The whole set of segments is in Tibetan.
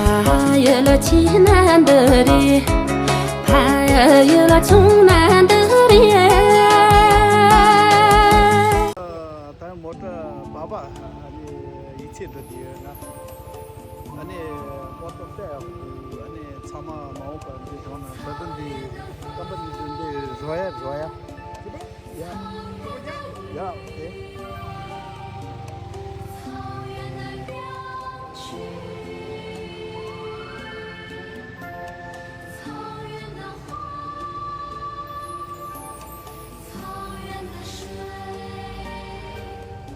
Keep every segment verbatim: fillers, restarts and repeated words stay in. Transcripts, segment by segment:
ཕ་ཡུལ་ལ་ཆེ་ན་འདི་རེད། ཕ་ཡུལ་ལ་ཆུང་ན་འདི་རེད། ད་མོ་ཊ་སྦག་སྦག་ཨ་ནི་ཡིད་ཆེས་འགྲོ་གི་ཡོད་ན། ཨ་ནི་མོ་ཊ་སྟེ་ཨ་ནི་ཚང་མ་མ་འོངས་པར་འདི་བྱུང་ན་ད་ལྟ་འདི་སྐམ་པ་འདི་འདི་འདི་རོ་ཡ་རོ་ཡ། Yeah. Yeah, okay.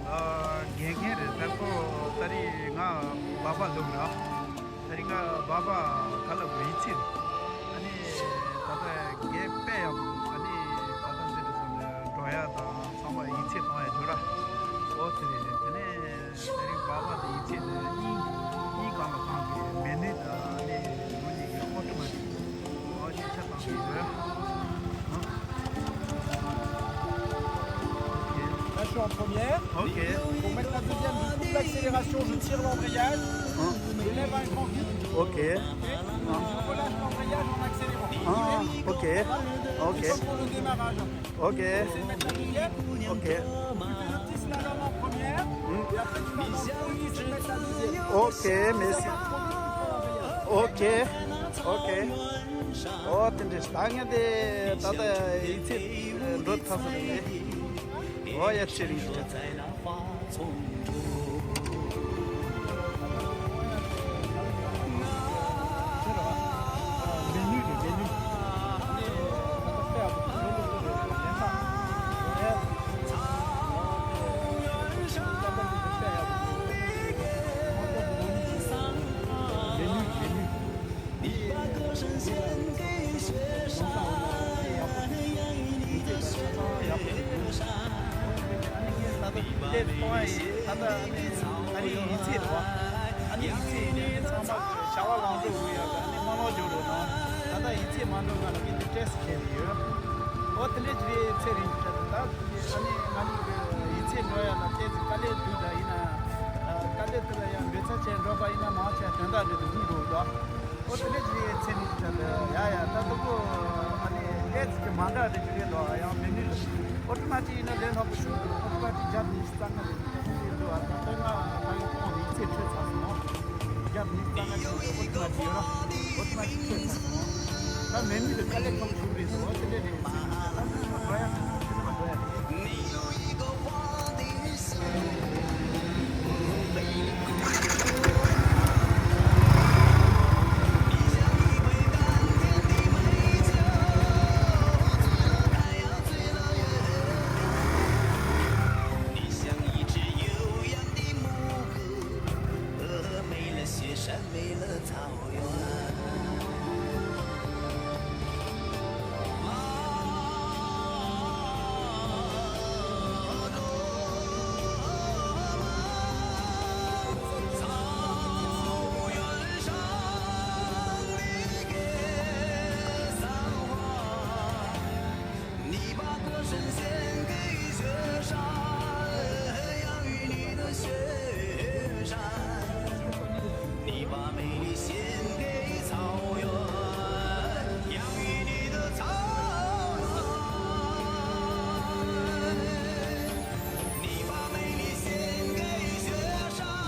ཨ། རྒན་རྒན་རེད། ད་ཁོ་ད་རེས་ང་སྦག་སྦག་ལུག་ར། ད་རིང་ང་སྦག་སྦག་ག་ལ་གོ་ཡིད་ཆེས་རེད། ཨ་ནི་ད་ལྟ་རྒན་དཔེ་ཡག་པོ། ཨ་ནི་ད་ལྟ་འདི་རེད་ཟེར་ནས་འགྲོ་ཡ་དང་ཚང་མ་ཡིད་ཆེས་གཏོང་ཡ་ཡོད་ར། ཨོ་དེ་རེད། དེ་ནས་ད་རིང་སྦག་སྦག་དེ་ཡིད་ཆེས་དེ་གཉིས་གཉིས་གང་ལ་གང་གི་མེ་ནུ་དང་ཨ་ནི་ལུག་གཉིས་ཀྱི་ཨོ་ཊོ་མ་ཊིག་ཨོ་ཤེས་ཆ་གཏོང་གི་ཡོད། ཨོ། Là, je suis en première. Ok. Pour mettre la deuxième, je coupe l'accélération, je tire l'embrayage, je lève un grand coup. Ok. Je relâche l'embrayage en accélérant. Ah, ok. Ok. C'est comme pour le démarrage. Ok. C'est mettre la deuxième. Ok. Tu fais le petit slalom en première, et après tu vas dans le premier, tu mets la deuxième. Ok, merci. Ok. Ok. ཨོ་དེ་འདྲས་ད་ངས་དེ་ད་ལྟ་ཡིད་ཆེས་འགྲོ་ཐག་ཆོད་རེད། ཨོ་ཡ་ཆེ་རིང་ཞིག་ད་ལྟ་ཡིད་ཆེས་མ་འགྲོ་བ་ཡ་ཨ་ནི་མ་ལོག་འཇོག་རོགས་གནང་། ད་ལྟ་ཡིད་ཆེས་མ་འགྲོ་ག་ལ་ངས་འདི་སྤྲད་ཟེར་བྱས་ནས་ཡོད། ཨོ་དེ་འདྲས་ཀྱི་རེད། ཚེ་རིང་གི་ད་ལྟ་ཨ་ནི་ང་གཉིས་ཀྱི་ཡིད་ཆེས་འགྲོ་ཡ་ལ་ཏོག་ཙམ་དཀའ་ལས་འདུག་ད་ཡིན་ན་དཀའ་ལས་དེ་ལ་ཡང་འབད་རྩོལ་བྱས་འགྲོ་པ་ཡིན་ན་མང་ཆེ་དོན་དག་འདི་འདུག་འགྲོ་འདུག་ཨོ་དེ་འདྲ་ཅིག་ཚེ་རིང་གི་ཆ་དེ་ཡ་ཡ་ད་དུ་གོ་ཨ་ནི་ལས་ཀྱི་མ་འདྲ་རེ་ཅིག་རེད་དོ། ཡང་མི་ནུས་ལ་ཨོ་ཊོ་མ་ཊིག་ཡིན་ན་ལས་སླ་པོ་ཞིག་འདུག་ཨོ་ཊོ་མ་ཊིག་རྒྱབ་ཉི་ཤུ་རྩ་ལྔ་རེད་འདུག་ཨ་ད་དཔེར་ན་ད་ཡང་ཁོང་ཡིག་ཚད་འཕྲོད་ཚར་སོང་། རྒྱབ་ཉི་ཤུ་རྩ་ལྔ་ཅིག་འདུག་ཨོ་ཊོ་མ་ཊིག་ཡོད་ར། ཨོ་ཊོ་མ་ཊིག་འཕྲོད་ཚར་སོང་། ད་མི་ནུས་ལ་དཀའ་ལས་ཁག་པོ་ཞིག་རེད་འདུག་ཨོ་དེ་འདྲ་རེད། ཚེ་རིང་ད་ད་ཚེ་རིང་མ་འགྲོ་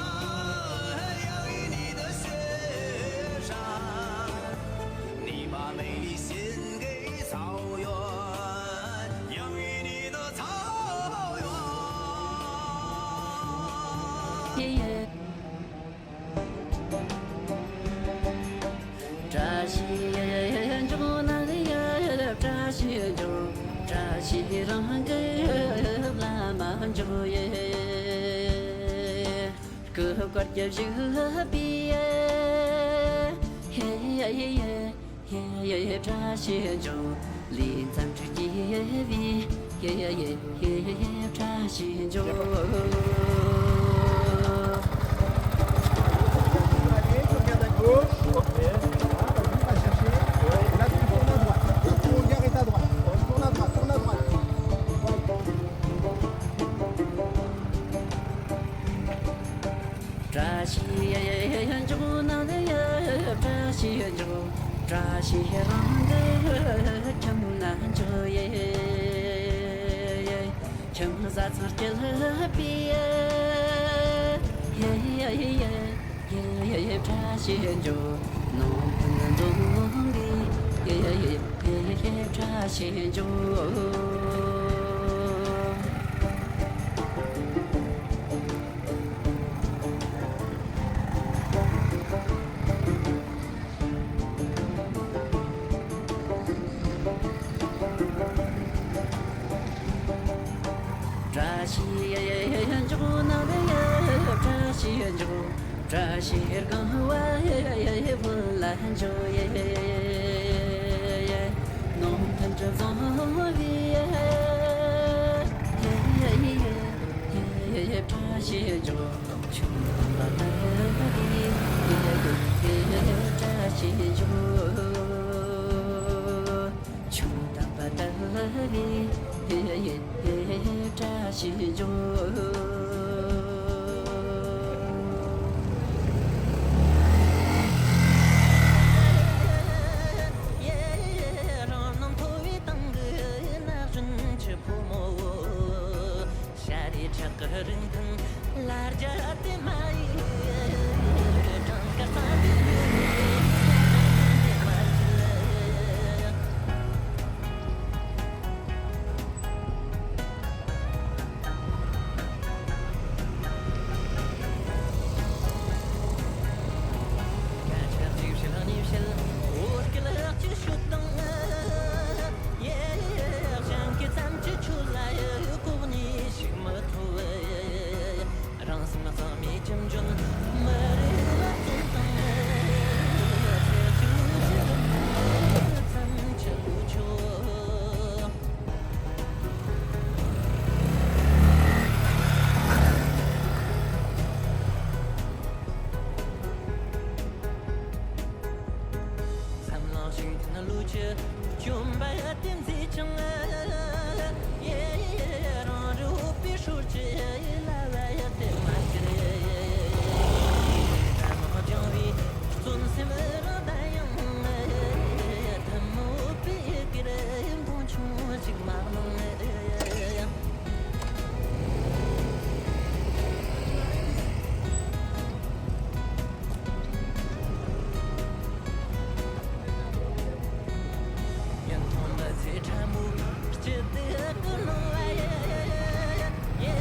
ཡ་རེད། བཀྲ་ཤིས་འབྱུང་ན་ཡ། བཀྲ་ཤིས་འབྱུང་། བཀྲ་ཤིས་རང་གི་བླ་མ་འབྱུང་ཡེ། སྐུ་བཀའ་རྒྱ་བཞུགས་པའི་ཡེ་ཡེ་ཡེ། བཀྲ་ཤིས་འབྱུང་། ལས་མཚམས་སྤྲུལ་སྐྱེས་པའི་ཡེ་ཡེ་ཡེ། བཀྲ་ཤིས་འབྱུང་། བཀྲ་ཤིས་འབྱུང་ན་ཡ། ཞེས་འཇོག་བཀྲ་ཤིས་རང་གི་ཁྱིམ་ན་འཇོག་ཡེ། ཁྱིམ་བཟའ་ཚང་སྐྱིད་པའི་ཡེ་ཡེ་ཡེ་ཡེ། བཀྲ་ཤིས་འཇོག་ནང་དུ་འཛོམས་པའི་ཡེ་ཡེ་ཡེ་ཡེ། བཀྲ་ཤིས་འཇོག་བཀྲ་ཤིས་འཇོག་ནང་ཡེ། བཀྲ་ཤིས་འཇོག་བཀྲ་ཤིས་གང་བ་ཡེ་བོད་ལ་འཇོག་ཡེ། ནང་དུ་འཛོམས་པའི་ཡེ་ཡེ་ཡེ་ཡེ། བཀྲ་ཤིས་འཇོག་ཆུང་དམ་པ་ལྟ་བུའི་ཡེ་ཡེ་ཡེ་ཡེ། བཀྲ་ཤིས་འཇོག་ཆུང་དམ་པ་ལྟ་བུའི་ཡེ་ཡེ་ཡེ་ཡེ། བཀྲ་ཤིས་འཇོག་ཡེ་ཡེ་རང་སྣང་མཐོ་བའི་སྟེང་གི་ན་གཞོན་ཆུ་ཕོ་མོ། ཤ་རུས་ཁྲག་གི་རིན་ཐང་ལ་རྒྱ་དེ་མ་ཡིན། གྲངས་ཀ་རྩ་དེ་ཡོད་དེ་མ་ཡིན། སྐད་ཆ་གཅིག་བཤད་གཉིས་བཤད། འོ་སྐད་ལ་གཅིག་ཤོད་དང་། ཡེ། གཞན་གྱི་བཙན་གྱི་ཆོས་ལ་ཡི་གོ་གནས་ཤིག་མི་ཐོབ། རང་སེམས་གཙང་མའི་ཁྱིམ་རྒྱུན་མི་རེ་ལ་བཙོན་དང་། ཁྱེད་ཚོའི་ཁྱིམ་རྒྱུན་མཚམས་ཆད་ཆོག་འཛམ་གླིང་ཞིང་ཐང་ལུས་ཀྱི་བཅོམ་པ་དེ་མཛེས་ཀྱང་། ཡེ། རང་རུས་འོད་པའི་ཧྲུལ་གྱིས་ལ་ལ་ཡ་དེ་མ་ཁྱེར། དམག་སྦྱང་བའི་བརྩོན་སེམས་རང་ལྡན་ཡང་། ཐལ་མོ་འོད་པའི་གུར་མཐོང་ཆུང་ཞིག་མ་གནང་། ཉིན་ཐོ་མི་ཚེ་ཕྲ་མོའི་སྐྱིད་སྡུག་གི་སྣང་བ་ཡེ།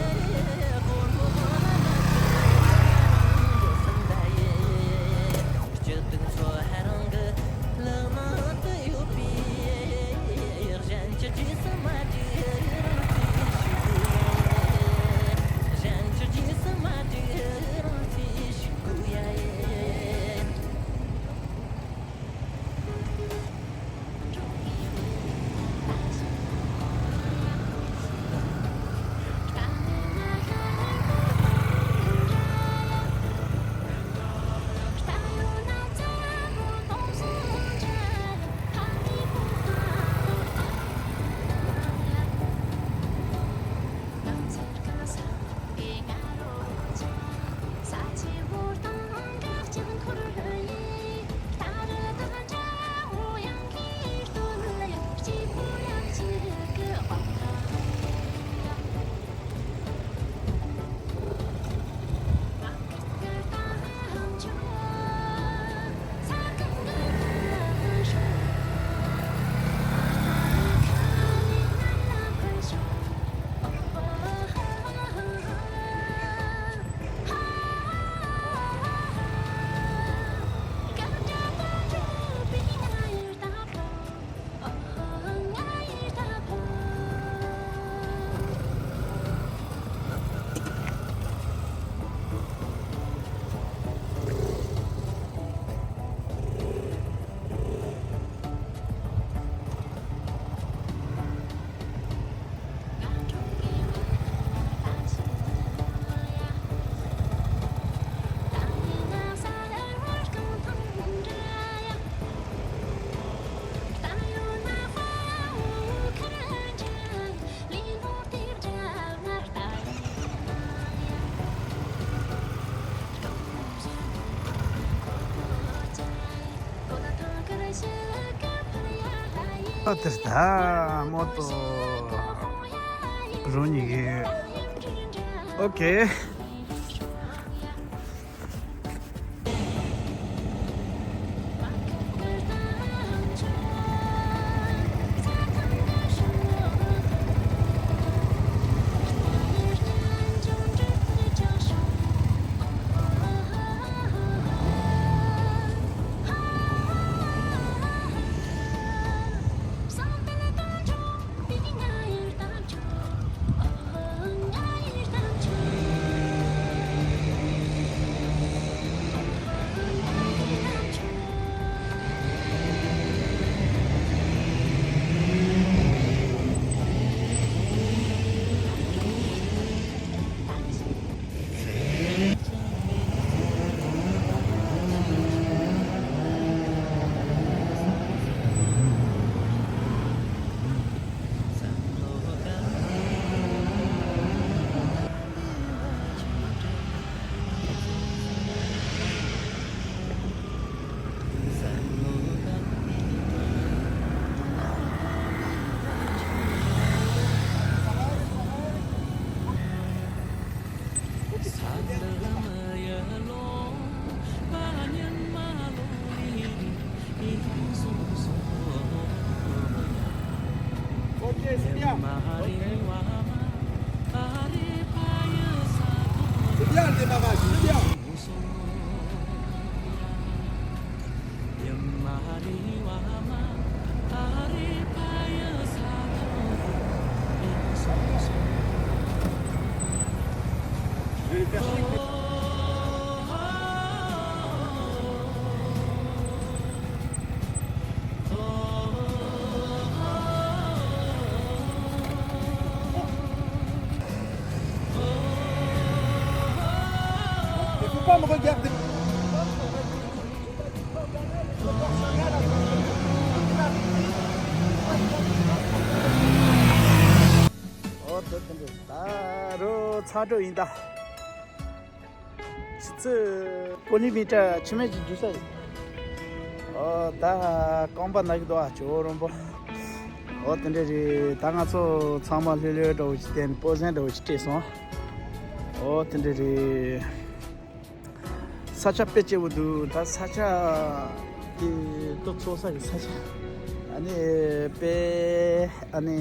ཨ་དེར་ད་མོ་ཏོ་རོ་ཉི་གི། ཨོ་ཁེ། ཨོ་དེ་དེ་འདྲ་ད་རུ་ཚ་དྲོད་ཡིན་ད། ཆུ་ཚོད་པོ་ལི་མི་ཊར་ཆུ་མེད་ཀྱི་རྒྱུ་ས་ཡིན། ཨོ་ད་རྐང་པ་ན་གི་འདུག་ཨ་ཇོ་རོང་པོ། ཨོ་དེ་འདྲ་རེད། ད་ང་ཚོ་ཚང་མ་ལྷོད་ལྷོད་འདྲ་བོ་ཞིག་བསྟན་སྤོ་ཟན་འདྲ་བོ་ཞིག་སྤྲད་སོང་། ཨོ་དེ་འདྲ་རེད། ས་ཆ་དཔེ་སྐྱིད་པོ་འདུག་ད་ས་ཆ་དེ་ཏོ་ཚོགས་ས་གི་ས་ཆ། ཨ་ནི་དཔེ་ཨ་ནི་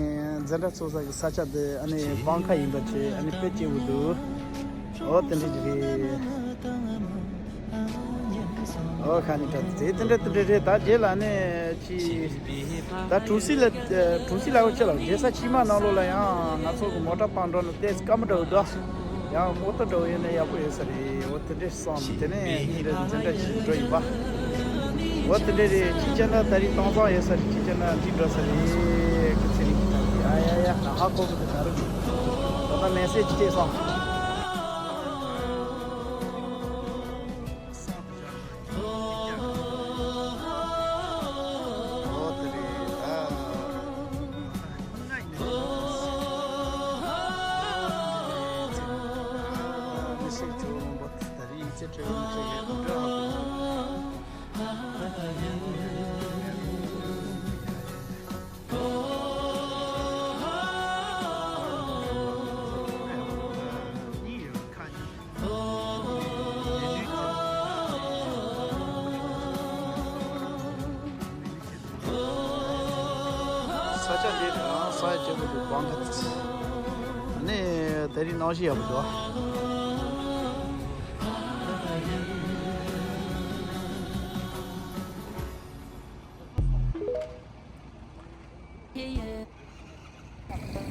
འཛིན་གྲྭ་ཚོགས་ས་གི་ས་ཆ་དེ་ཨ་ནི་སྤང་ཁ་ཡིན་པ་བྱས། ཨ་ནི་དཔེ་སྐྱིད་པོ་འདུག་ཨོ་དེ་འདྲ་ཅིག་རེད། ཨོ་ཁ་ནི་ད་དེ་དེ་འདྲ་དེ་འདྲ་རེད། ད་རྗེས་ལ་ཨ་ནི་ཅི། ད་གྲུ་སི་ལ་གྲུ་སི་ལ་འོ་ཅི་ལ་རྒྱལ་ས་ཕྱི་མ་ནང་ལོགས་ལ་ཡང་ང་ཚོ་གི་མོ་ཊ་པང་འགྲོ་ན་ཏེས་སྐམ་འགྲོ་འདུག་ཡང་མོ་ཊ་འགྲོ་ཡོད་ན་ཡག་པོ་ཡོད་ས་རེད། འོ་དེ་འདྲས་སོང་། དེ་ནས་ངས་འདྲ་འཛིན་གྲྭ་ཞིག་འགྲོ་ཡིན་པ། འོ་དེ་འདྲས་རེད། ཁྱི་ཅག་ན་ད་རིང་གཏོང་སང་ཡོད་ས་རེད། ཁྱི་ཅག་ན་འདི་འགྲོ་ས་རེད། ཁི་ཚེ་རིང་གི་ད་ཡ་ཡ་ཡ་ད་ཧ་གོ་གི་འདུག་ད་རུང་ད་ལྟ་མེ་སེ་ཇི་སྤྲད་སོང་། ས་ཆ་འདི་རང་ས་ཡ་སྐྱིད་པོ་འདུག་སྤང་ཁ་ཙི། ཨ་ནི་དེ་རིང་གནམ་གཤིས་ཡག་པོ་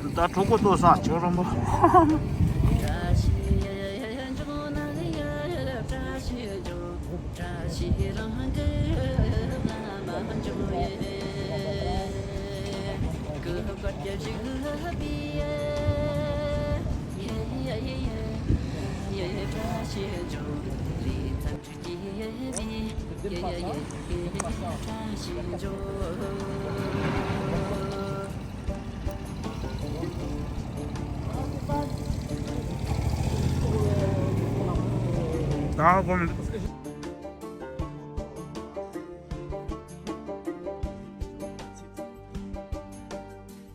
འདུག་ད་གྲོགས་པོ་ལྟོས་ས་ཇོ་རོང་པོ། ད་གོམ།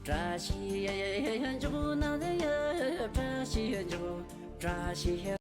བཀྲ་ཤིས་འཇོག་ན་བཀྲ་ཤིས་འཇོག་བཀྲ་ཤིས་